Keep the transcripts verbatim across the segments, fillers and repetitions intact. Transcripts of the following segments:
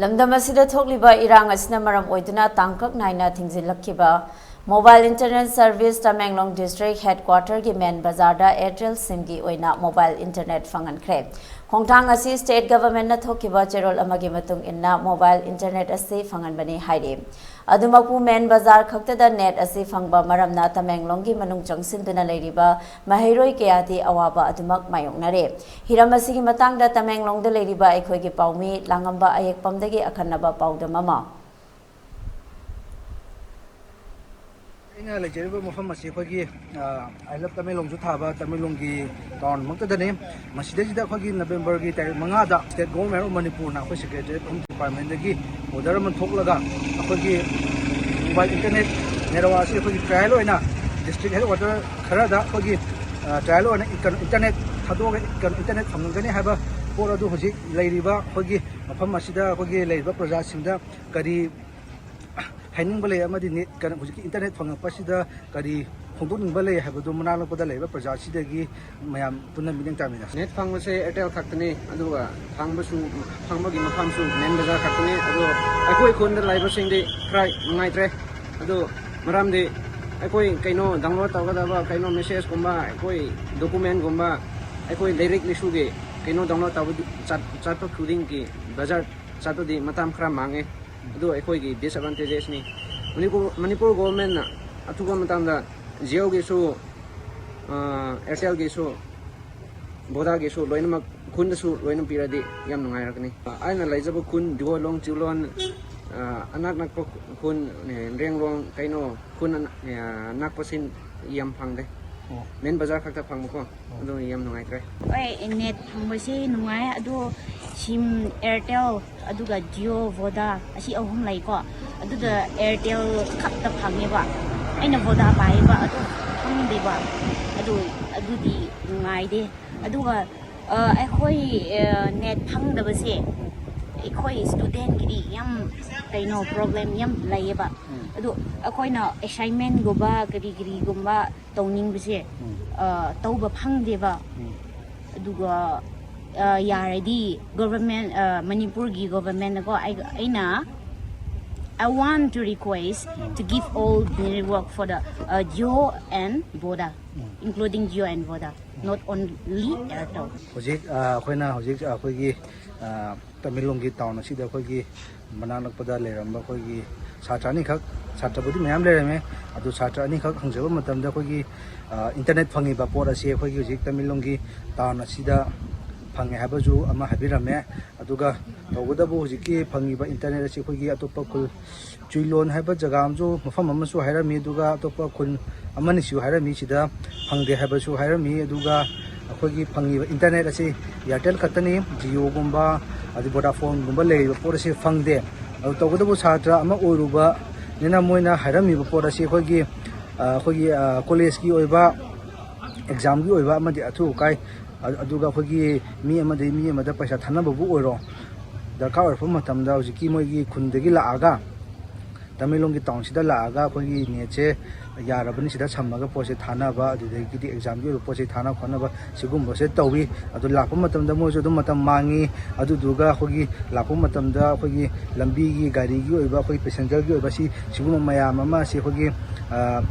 ꯂꯝꯗꯝ ꯑꯁꯤꯗ ꯊꯣꯛꯂꯤꯕ ꯏꯔꯥꯡ ꯑꯁꯤꯅ ꯃꯔꯝ ꯑꯣꯏꯗꯨꯅ ꯇꯥꯡꯀꯛ ꯅꯥꯏꯅ ꯊꯤꯡꯖꯤꯜꯂꯛꯈꯤꯕ Mobile Internet Service Tamenglong District Headquarter ꯒꯤ main ꯕꯖꯥꯔꯗ Airtel SIM ꯒꯤ ꯑꯣꯏꯅ mobile internet ꯐꯪꯍꯟꯈ꯭ꯔꯦ꯫ ꯈꯣꯡꯊꯥꯡ ꯑꯁꯤ state government ꯅ ꯊꯣꯛꯈꯤꯕ ꯆꯦꯔꯣꯜ ꯑꯃꯒꯤ ꯃꯇꯨꯡ ꯏꯟꯅ mobile internet ꯑꯁꯤ ꯐꯪꯍꯟꯕꯅꯤ ꯍꯥꯏꯔꯤ꯫ ꯑꯗꯨꯃꯛꯄꯨ main ꯕꯖꯥꯔ ꯈꯛꯇꯗ net ꯑꯁꯤ ꯐꯪꯕ ꯃꯔꯝꯅ ꯇꯃꯦꯡꯂꯣꯡꯒꯤ ꯃꯅꯨꯡ ꯆꯪꯁꯤꯟꯗꯨꯅ ꯂꯩꯔꯤꯕ ꯃꯍꯩꯔꯣꯏ ꯀꯌꯥꯗꯤ ꯑꯋꯥꯕ ꯑꯗꯨꯃꯛ ꯃꯥꯌꯣꯛꯅꯔꯦ꯫ ꯍꯤꯔꯝ ꯑꯁꯤꯒꯤ ꯃꯇꯥꯡꯗ ꯇꯃꯦꯡꯂꯣꯡꯗ ꯂꯩꯔꯤꯕ ꯑꯩꯈꯣꯏꯒꯤ ꯄꯥꯎꯃꯤ ꯂꯥꯡꯉꯝꯕ ꯑꯌꯦꯛꯄꯝꯗꯒꯤ ꯑꯈꯟꯅꯕ ꯄꯥꯎꯗꯝ ꯑꯃ꯫ ꯑꯩꯅ ꯂꯩꯖꯔꯤꯕ ꯃꯐꯝ ꯑꯁꯤ ꯑꯩꯈꯣꯏꯒꯤ, ꯑ, I Love ꯇꯃꯦꯡꯂꯣꯡꯁꯨ ꯊꯥꯕ ꯇꯃꯦꯡꯂꯣꯡꯒꯤ town ꯃꯛꯇꯗꯅꯤ꯫ ꯃꯁꯤꯗꯩꯁꯤꯗ ꯑꯩꯈꯣꯏꯒꯤ November ꯒꯤ ꯇꯥꯔꯤꯛ ꯃꯉꯥꯗ state government of ꯃꯅꯤꯄꯨꯔꯅ ꯑꯩꯈꯣꯏ Secretariat Home Department ꯗꯒꯤ order ꯑꯃ ꯊꯣꯛꯂꯒ ꯑꯩꯈꯣꯏꯒꯤ mobile internet network ꯑꯁꯤ ꯑꯩꯈꯣꯏꯒꯤ trial ꯑꯣꯏꯅ district headquarter ꯈꯔꯗ ꯑꯩꯈꯣꯏꯒꯤ, ꯑ, trial ꯑꯣꯏꯅ ꯏꯟꯇꯔ-, internet ꯊꯥꯗꯣꯛꯑꯒ ꯀꯩꯅꯣ internet ꯐꯪꯍꯟꯒꯅꯤ ꯍꯥꯏꯕ ꯄꯣꯠ ꯑꯗꯨ ꯍꯧꯖꯤꯛ ꯂꯩꯔꯤꯕ ꯑꯩꯈꯣꯏꯒꯤ ꯃꯐꯝ ꯑꯁꯤꯗ ꯑꯩꯈꯣꯏꯒꯤ ꯂꯩꯔꯤꯕ ꯄ꯭ꯔꯖꯥꯁꯤꯡꯗ ꯀꯔꯤ ꯍꯥꯏꯅꯤꯡꯕ ꯂꯩ ꯑꯃꯗꯤ net ꯀꯩꯅꯣ ꯍꯧꯖꯤꯛꯀꯤ internet ꯐꯪꯉꯛꯄꯁꯤꯗ ꯀꯔꯤ ꯐꯣꯡꯗꯣꯛꯅꯤꯡꯕ ꯂꯩ ꯍꯥꯏꯕꯗꯨ ꯃꯅꯥꯛ ꯅꯛꯄꯗ ꯂꯩꯔꯤꯕ ꯄ꯭ꯔꯖꯥꯁꯤꯗꯒꯤ ꯃꯌꯥꯝ ꯄꯨꯟꯅ ꯃꯤꯠꯌꯦꯡ ꯇꯥꯃꯤꯟꯅꯁꯤ꯫ Net ꯐꯪꯕꯁꯦ Airtel ꯈꯛꯇꯅꯤ, ꯑꯗꯨꯒ ꯐꯪꯕꯁꯨ, ꯐꯪꯕꯒꯤ ꯃꯐꯝꯁꯨ main ꯕꯖꯥꯔ ꯈꯛꯇꯅꯤ꯫ ꯑꯗꯣ ꯑꯩꯈꯣꯏ ꯈꯨꯟꯗ ꯂꯩꯕꯁꯤꯡꯗꯤ ꯈꯔ ꯅꯨꯡꯉꯥꯏꯇ꯭ꯔꯦ꯫ ꯑꯗꯣ ꯃꯔꯝꯗꯤ ꯑꯩꯈꯣꯏ ꯀꯩꯅꯣ download ꯇꯧꯒꯗꯕ ꯀꯩꯅꯣ message ꯀꯨꯝꯕ, ꯑꯩꯈꯣꯏ document ꯀꯨꯝꯕ, ꯑꯩꯈꯣꯏ ꯂꯥꯏꯔꯤꯛ ꯂꯥꯏꯁꯨꯒꯤ ꯀꯩꯅꯣ download ꯇꯧꯕꯗꯤ ꯆꯠ-, ꯆꯠꯄ ꯈꯨꯗꯤꯡꯒꯤ ꯕꯖꯥꯔ ꯆꯠꯄꯗꯤ ꯃꯇꯝ ꯈꯔ ꯃꯥꯡꯉꯦ꯫ ꯑꯗꯨ ꯑꯩꯈꯣꯏꯒꯤ disadvantages ꯅꯤ꯫ ꯃꯅꯤꯄꯨꯔ, ꯃꯅꯤꯄꯨꯔ government ꯅ ꯑꯊꯨꯕ ꯃꯇꯝꯗ Jio ꯒꯤꯁꯨ, ꯑ, Airtel ꯒꯤꯁꯨ, Voda ꯒꯤꯁꯨ ꯂꯣꯏꯅꯃꯛ ꯈꯨꯟꯗꯁꯨ ꯂꯣꯏꯅ ꯄꯤꯔꯗꯤ ꯌꯥꯝ ꯅꯨꯡꯉꯥꯏꯔꯛꯀꯅꯤ꯫ ꯑꯩꯅ ꯂꯩꯖꯕ ꯈꯨꯟ ꯗꯤꯋꯣꯂꯣꯡ, ꯆꯤꯎꯂꯣꯟ, ꯑ, ꯑꯅꯛ ꯅꯛꯄ ꯈꯨꯟ, ꯑ, ꯔꯦꯡꯂꯣꯡ, ꯀꯩꯅꯣ, ꯈꯨꯟ ꯑꯅ-, ꯑ, ꯅꯛꯄꯁꯤꯡ ꯌꯥꯝ ꯐꯪꯗꯦ꯫ ꯑꯣ꯫ Main ꯕꯖꯥꯔ ꯈꯛꯇ ꯐꯪꯕꯀꯣ꯫ ꯑꯣ꯫ ꯑꯗꯨ ꯌꯥꯝ ꯅꯨꯡꯉꯥꯏꯇ꯭ꯔꯦ꯫ ꯍꯣꯏ, net ꯐꯪꯕꯁꯦ ꯅꯨꯡꯉꯥꯏ, ꯑꯗꯣ SIM Airtel ꯑꯗꯨꯒ Jio, Voda ꯑꯁꯤ ꯑꯍꯨꯝ ꯂꯩꯀꯣ꯫ ꯑꯗꯨꯗ Airtel ꯈꯛꯇ ꯐꯪꯉꯦꯕ꯫ ꯑꯩꯅ Voda ꯄꯥꯏꯌꯦꯕ, ꯑꯗꯨ ꯐꯪꯗꯦꯕ꯫ ꯑꯗꯨ, ꯑꯗꯨꯗꯤ ꯅꯨꯡꯉꯥꯏꯗꯦ꯫ ꯑꯗꯨꯒ, ꯑ, ꯑꯩꯈꯣꯏ, ꯑ, net ꯐꯪꯗꯕꯁꯦ ꯑꯩꯈꯣꯏ student ꯀꯤꯗꯤ ꯌꯥꯝ ꯀꯩꯅꯣ problem ꯌꯥꯝ ꯂꯩꯌꯦꯕ꯫ ꯎꯝ꯫ ꯑꯗꯨ ꯑꯩꯈꯣꯏꯅ assignment ꯒꯨꯝꯕ ꯀꯔꯤ ꯀꯔꯤꯒꯨꯝꯕ ꯇꯧꯅꯤꯡꯕꯁꯦ, ꯎꯝ꯫ ꯑ, ꯇꯧꯕ ꯐꯪꯗꯦꯕ꯫ ꯎꯝ꯫ ꯑꯗꯨꯒ ꯌꯥꯔꯗꯤ ꯒꯣꯚꯔꯟꯃꯦꯟ, ꯃꯅꯤꯄꯨꯔꯒꯤ ꯒꯣꯚꯔꯟꯃꯦꯟꯅꯀꯣ, ꯑꯩ ꯑꯩꯅ I want to request to give all the network for the uh, Jio and Voda, including Jio and Voda, not only Airtel. ꯍꯧꯖꯤꯛ ꯑ, ꯑꯩꯈꯣꯏꯅ ꯍꯧꯖꯤꯛ ꯑꯩꯈꯣꯏꯒꯤ ꯑ, ꯇꯃꯦꯡꯂꯣꯡꯒꯤ ꯇꯥꯎꯟ ꯑꯁꯤꯗ ꯑꯩꯈꯣꯏꯒꯤ ꯃꯅꯥꯛ ꯅꯛꯄꯗ ꯂꯩꯔꯝꯕ ꯑꯩꯈꯣꯏꯒꯤ ꯁꯥꯇ꯭ꯔ ꯑꯅꯤꯈꯛ, ꯁꯥꯇ꯭ꯔꯕꯨꯗꯤ ꯃꯌꯥꯝ ꯂꯩꯔꯝꯃꯦ, ꯑꯗꯨ ꯁꯥꯇ꯭ꯔ ꯑꯅꯤꯈꯛ ꯍꯪꯖꯕ ꯃꯇꯝꯗ ꯑꯩꯈꯣꯏꯒꯤ ꯏꯟꯇꯔꯅꯦꯠ ꯐꯪꯉꯤꯕ ꯄꯣꯠ ꯑꯁꯤ ꯑꯩꯈꯣꯏꯒꯤ ꯍꯧꯖꯤꯛ ꯇꯃꯦꯡꯂꯣꯡꯒꯤ ꯇꯥꯎꯟ ꯑꯁꯤꯗ ꯐꯪꯉꯦ ꯍꯥꯏꯕꯁꯨ ꯑꯃ ꯍꯥꯏꯕꯤꯔꯝꯃꯦ꯫ ꯑꯗꯨꯒ ꯇꯧꯕꯇꯕꯨ ꯍꯧꯖꯤꯛꯀꯤ ꯐꯪꯉꯤꯕ ꯏꯟꯇꯔꯅꯦꯠ ꯑꯁꯤ ꯑꯩꯈꯣꯏꯒꯤ ꯑꯇꯣꯞꯄ ꯈꯨꯜ, ꯆꯨꯏꯂꯣꯟ ꯍꯥꯏꯕ ꯖꯒꯥ ꯑꯃꯁꯨ, ꯃꯐꯝ ꯑꯃꯁꯨ ꯍꯥꯏꯔꯝꯃꯤ, ꯑꯗꯨꯒ ꯑꯇꯣꯞꯄ ꯈꯨꯜ ꯑꯃꯅꯤꯁꯨ ꯍꯥꯏꯔꯝꯃꯤ, ꯁꯤꯗ ꯐꯪꯗꯦ ꯍꯥꯏꯕꯁꯨ ꯍꯥꯏꯔꯝꯃꯤ꯫ ꯑꯗꯨꯒ ꯑꯩꯈꯣꯏꯒꯤ ꯐꯪꯉꯤꯕ ꯏꯟꯇꯔꯅꯦꯠ ꯑꯁꯤ ꯏꯌꯥꯔꯇꯦꯜ ꯈꯛꯇꯅꯤ, ꯖꯤꯑꯣꯒꯨꯝꯕ ꯑꯗꯩ ꯚꯣꯗꯥꯐꯣꯟꯒꯨꯝꯕ ꯂꯩꯔꯤꯕ ꯄꯣꯠ ꯑꯁꯤ ꯐꯪꯗꯦ꯫ ꯑꯗꯨ ꯇꯧꯕꯇꯕꯨ ꯁꯥꯇ꯭ꯔ ꯑꯃ ꯑꯣꯏꯔꯨꯕꯅꯤꯅ ꯃꯣꯏꯅ ꯍꯥꯏꯔꯝꯃꯤꯕ ꯄꯣꯠ ꯑꯁꯤ ꯑꯩꯈꯣꯏꯒꯤ ꯑ, ꯑꯩꯈꯣꯏꯒꯤ ꯑ, ꯀꯣꯂꯦꯖꯀꯤ ꯑꯣꯏꯕ, ꯑꯦꯛꯖꯥꯝꯒꯤ ꯑꯣꯏꯕ ꯑꯃꯗꯤ ꯑꯊꯨ ꯑꯀꯥꯏ, ꯑ-, ꯑꯗꯨꯒ ꯑꯩꯈꯣꯏꯒꯤ ꯃꯤ ꯑꯃꯗꯒꯤ ꯃꯤ ꯑꯃꯗ ꯄꯩꯁꯥ ꯊꯥꯅꯕꯕꯨ ꯑꯣꯏꯔꯣ, ꯗꯔꯀꯥꯔ ꯑꯣꯏꯔꯛꯄ ꯃꯇꯝꯗ ꯍꯧꯖꯤꯛꯀꯤ ꯃꯣꯏꯒꯤ ꯈꯨꯟꯗꯒꯤ ꯂꯥꯛꯑꯒ, ꯇꯃꯦꯡꯂꯣꯡꯒꯤ ꯇꯥꯎꯟꯁꯤꯗ ꯂꯥꯛꯑꯒ ꯑꯩꯈꯣꯏꯒꯤ ꯅꯦꯠꯁꯦ ꯌꯥꯔꯕꯅꯤ, ꯁꯤꯗ ꯁꯝꯃꯒ ꯄꯣꯠꯁꯦ ꯊꯥꯅꯕ, ꯑꯗꯨꯗꯒꯤꯗꯤ ꯑꯦꯛꯖꯥꯝꯒꯤ ꯑꯣꯏꯕ ꯄꯣꯠꯁꯦ ꯊꯥꯅ ꯈꯣꯠꯅꯕ ꯁꯤꯒꯨꯝꯕꯁꯦ ꯇꯧꯏ꯫ ꯑꯗꯨ ꯂꯥꯛꯄ ꯃꯇꯝꯗ ꯃꯣꯏꯁꯨ ꯑꯗꯨꯝ ꯃꯇꯝ ꯃꯥꯡꯉꯤ꯫ ꯑꯗꯨꯗꯨꯒ ꯑꯩꯈꯣꯏꯒꯤ ꯂꯥꯛꯄ ꯃꯇꯝꯗ ꯑꯩꯈꯣꯏꯒꯤ ꯂꯝꯕꯤꯒꯤ, ꯒꯥꯔꯤꯒꯤ ꯑꯣꯏꯕ, ꯑꯩꯈꯣꯏꯒꯤ ꯄꯦꯁꯦꯟꯖꯔꯒꯤ ꯑꯣꯏꯕ, ꯁꯤ ꯁꯤꯒꯨꯝꯕ ꯃꯌꯥꯝ ꯑꯃ ꯑꯁꯤ ꯑꯩꯈꯣꯏꯒꯤ ꯑ,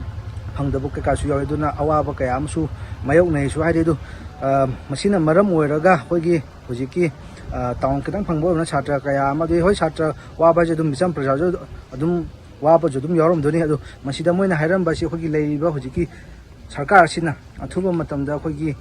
ꯐꯪꯗꯕ ꯀꯩꯀꯥꯁꯨ ꯌꯥꯎꯏ꯫ ꯑꯗꯨꯅ ꯑꯋꯥꯕ ꯀꯌꯥ ꯑꯃꯁꯨ ꯃꯥꯌꯣꯛꯅꯩꯁꯨ ꯍꯥꯏꯔꯤ꯫ ꯑꯗꯨ ꯑ, ꯃꯁꯤꯅ ꯃꯔꯝ ꯑꯣꯏꯔꯒ ꯑꯩꯈꯣꯏꯒꯤ ꯍꯧꯖꯤꯛꯀꯤ ꯑ, ꯇꯥꯎꯟ ꯈꯤꯇꯪ ꯐꯪꯕ ꯑꯣꯏꯕꯅ ꯁꯥꯇ꯭ꯔ ꯀꯌꯥ ꯑꯃ, ꯑꯗꯨꯗꯤ ꯍꯣꯏ, ꯁꯥꯇ꯭ꯔ ꯋꯥꯕ ꯍꯥꯏꯁꯦ ꯑꯗꯨꯝ ꯃꯤꯆꯝ ꯄ꯭ꯔꯖꯥꯁꯨ ꯑꯗꯨꯝ ꯋꯥꯕꯁꯨ ꯑꯗꯨꯝ ꯌꯥꯎꯔꯝꯗꯣꯏꯅꯤ꯫ ꯑꯗꯣ ꯃꯁꯤꯗ ꯃꯣꯏꯅ ꯍꯥꯏꯔꯝꯕꯁꯤ ꯑꯩꯈꯣꯏꯒꯤ ꯂꯩꯔꯤꯕ ꯍꯧꯖꯤꯛꯀꯤ ꯁꯔꯀꯥꯔ ꯑꯁꯤꯅ ꯑꯊꯨꯕ ꯃꯇꯝꯗ ꯑꯩꯈꯣꯏꯒꯤ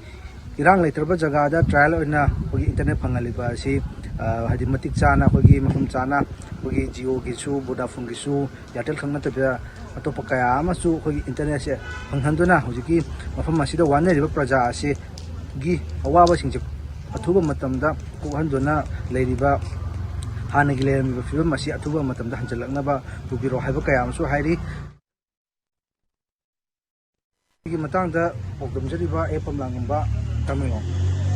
ꯏꯔꯥꯡ ꯂꯩꯇ꯭ꯔꯕ ꯖꯒꯥꯗ ꯇ꯭ꯔꯥꯏꯌꯦꯜ ꯑꯣꯏꯅ ꯑꯩꯈꯣꯏꯒꯤ ꯏꯟꯇꯔꯅꯦꯠ ꯐꯪꯍꯜꯂꯤꯕ ꯑꯁꯤ, ꯑ, ꯍꯥꯏꯗꯤ ꯃꯇꯤꯛ ꯆꯥꯅ, ꯑꯩꯈꯣꯏꯒꯤ ꯃꯐꯝ ꯆꯥꯅ, ꯑꯩꯈꯣꯏꯒꯤ ꯖꯤꯑꯣꯒꯤꯁꯨ, ꯚꯣꯗꯥꯐꯣꯟꯒꯤꯁꯨ, ꯏꯌꯥꯔꯇꯦꯜ ꯈꯛ ꯅꯠꯇꯕꯤꯗ ꯑꯇꯣꯞꯄ ꯀꯌꯥ ꯑꯃꯁꯨ ꯑꯩꯈꯣꯏꯒꯤ ꯏꯟꯇꯔꯅꯦꯠꯁꯦ ꯐꯪꯍꯟꯗꯨꯅ ꯍꯧꯖꯤꯛꯀꯤ ꯃꯐꯝ ꯑꯁꯤꯗ ꯋꯥꯅꯔꯤꯕ ꯄ꯭ꯔꯖꯥ ꯑꯁꯤꯒꯤ ꯑꯋꯥꯕꯁꯤꯡꯁꯦ ꯑꯊꯨꯕ ꯃꯇꯝꯗ ꯀꯣꯛꯍꯟꯗꯨꯅ ꯂꯩꯔꯤꯕ, ꯍꯥꯟꯅꯒꯤ ꯂꯩꯔꯝꯃꯤꯕ ꯐꯤꯕꯝ ꯑꯁꯤ ꯑꯊꯨꯕ ꯃꯇꯝꯗ ꯍꯟꯖꯤꯜꯂꯛꯅꯕ ꯄꯨꯕꯤꯔꯣ ꯍꯥꯏꯕ ꯀꯌꯥ ꯑꯃꯁꯨ ꯍꯥꯏꯔꯤ꯫ ꯁꯤꯒꯤ ꯃꯇꯥꯡꯗ ꯄꯥꯎꯗꯝꯖꯔꯤꯕ ꯑꯦ ꯄꯝꯂꯥꯡꯉꯝꯕ, ꯇꯃꯦꯡꯂꯣꯡ꯫